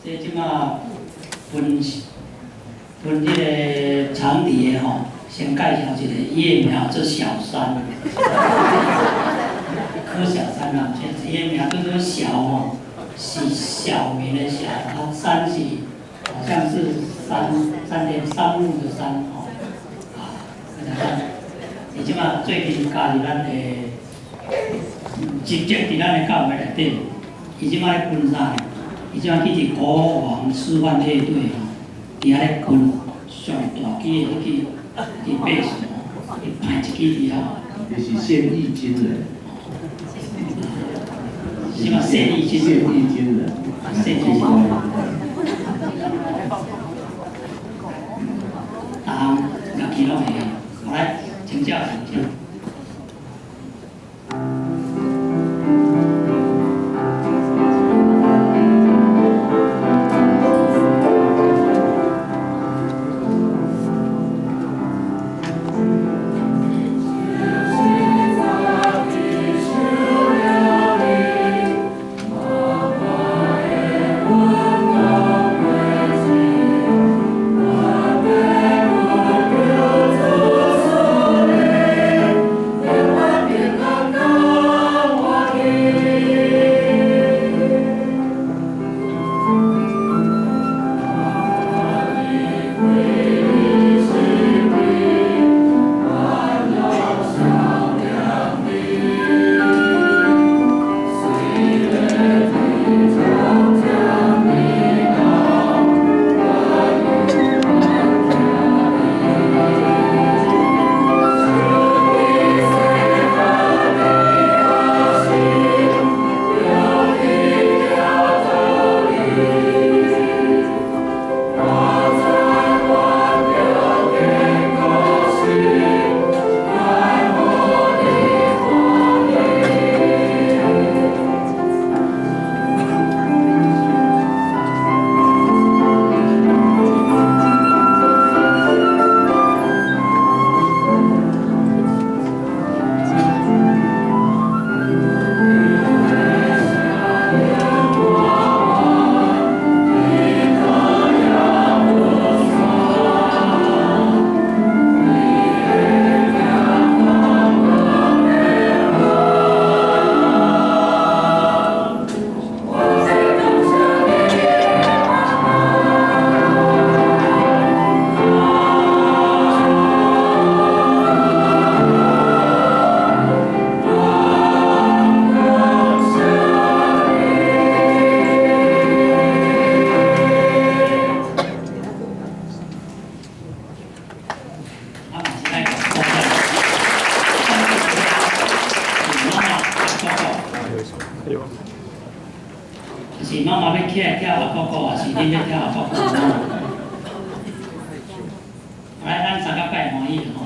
這這馬分分這个長笛的吼，先介紹一個，伊的名叫做小山，柯小山啊，伊的名叫做小吼，是小明的小，啊山是好像是三三點三木的山吼，啊，柯小山，伊這馬最近加入咱的，直接佇咱的教會內底，伊這馬咧分啥呢？伊這馬去佇國王師範樂隊吼，佇遐咧分上大支的彼支佇貝斯吼，伊排一支佇遐。這是現役軍人。是嘛？現役軍現役軍人。現役軍人。逐項樂器攏會曉，好來，請教，請教。是媽媽欲起來跳阿哥哥，還是恁欲跳阿哥哥？來，咱三個拜歡喜吼。